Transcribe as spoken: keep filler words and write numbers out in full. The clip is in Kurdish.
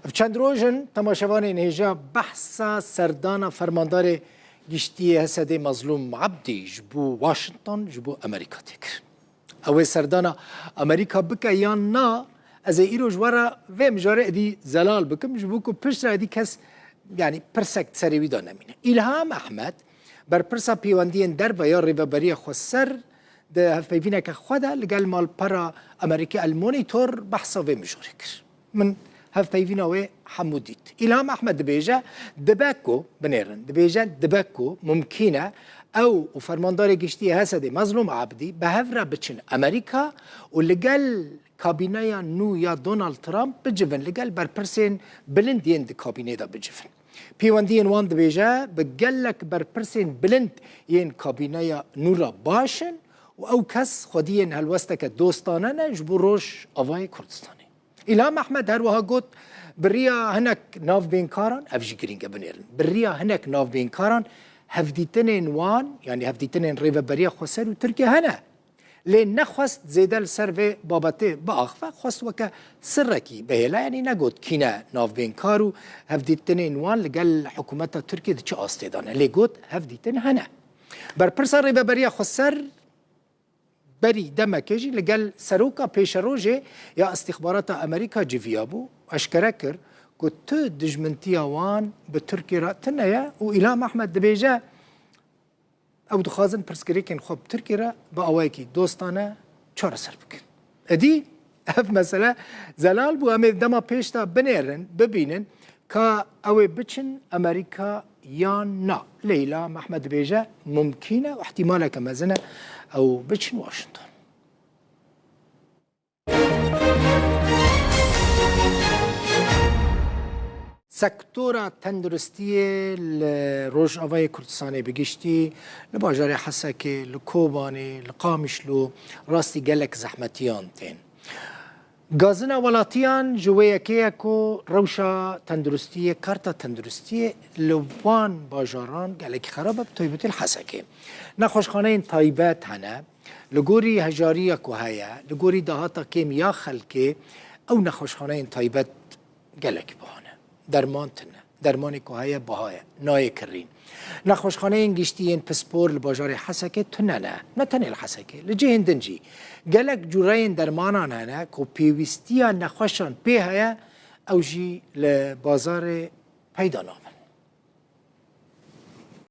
Ev çend roj in temaşevanên hêja behsa serdana fermandarê giştî yê H S D'ê Mezlûm Ebdî ji bo Washington, ji bo Amerîka tê kir. Ew ê serdana Amerîka bike yan na, ez ê îro ji we re vê mijarê êdî zelal bikim, ji bo ku piştre êdî kes, yanî pirsek di serê wî de nemîne. Îlham Ehmed, berpirsa pêwendiyên derve ya Rêveberiya Xweser, di hevpeyvîneke xwe de li gel malpera Amerîkî El Monitor behsa vê mijarê kir. Min hevpeyvîna wê hemû dît. Îlham Ehmed dibêje, dibe ku, binêrin, dibêje, dibe ku mumkîn e ew û fermandarê giştî yê H S D'ê Mezlûm Ebdî bi hev re biçin Amerîka û li gel kabîneya nû ya Donald Trump bicivin, li gel berpirsên bilind yên di kabînê de bicivin. Pêwendiyên wan, dibêje, bi gelek berpirsên bilind yên kabîneya nû re baş in û ew kes xwediyên helwesteke dostane ne ji bo Rojavayê Kurdistanê. Îlham Ehmed her wiha got, bi riya hinek navbênkaran, ev jî girîng e binêrin, bi riya hinek navbênkaran hevdîtinên wan, yanî hevdîtinên Rêveberiya Xweser û Tirkiye hene. Lê nexwest zêde li ser vê babetê biaxive, xwest weke sirrekî bihêle, yanî negot kî ne navbênkar û hevdîtinên wan li gel hikûmeta Tirkiyê di çi astê de ne. Lê got hevdîtin hene. Berpirsa Rêveberiya Xweser berî demekê jî li gel seroka pêşerojê ya îstîxbarata Amerîka civiyabû, eşkere kir ku tu dijmintiya wan bi Tirkiyê re tune ye û Îlham Ehmed dibêje, ew dixwazin pirsgirêkên xwe bi Tirkiyê re bi awayekî dostane çareser bikin. Êdî ev mesele zelal bû. Em ê dema pêş de binêrin, bibînin ka ew ê biçin Amerîka yan na. Lê Îlham Ehmed dibêje, mumkîn e û ihtimaleke mezin e ew biçin Washington. Sektora tenduristiyê li Rojavayê Kurdistanê bi giştî, li bajarê Hesekê, li Kobanê, li Qamişlo, rastî gelek zehmetiyan tên. Gazina welatiyan ji wê yekê ye ku rewşa tenduristiyê, karta tenduristiyê li wan bajaran gelekî xerab e, bi taybetî li Hesekê. Nexweşxaneyên taybet hene, li gorî hejariya ku heye, li gorî dahata kêm ya xelkê, ew nexweşxaneyên taybet gelekî biha ne. Derman tune. Dermanê ku heye biha ye. Nayê kirîn. Nexweşxaneyên giştî yên pispor li bajarê Hesekê tune ne. Ne tenê li Hesekê. Li cihên din jî. Gelek cureyên dermanan hene ku pêwîstiya nexweşan pê heye, ew jî li bazarê peyda nabin.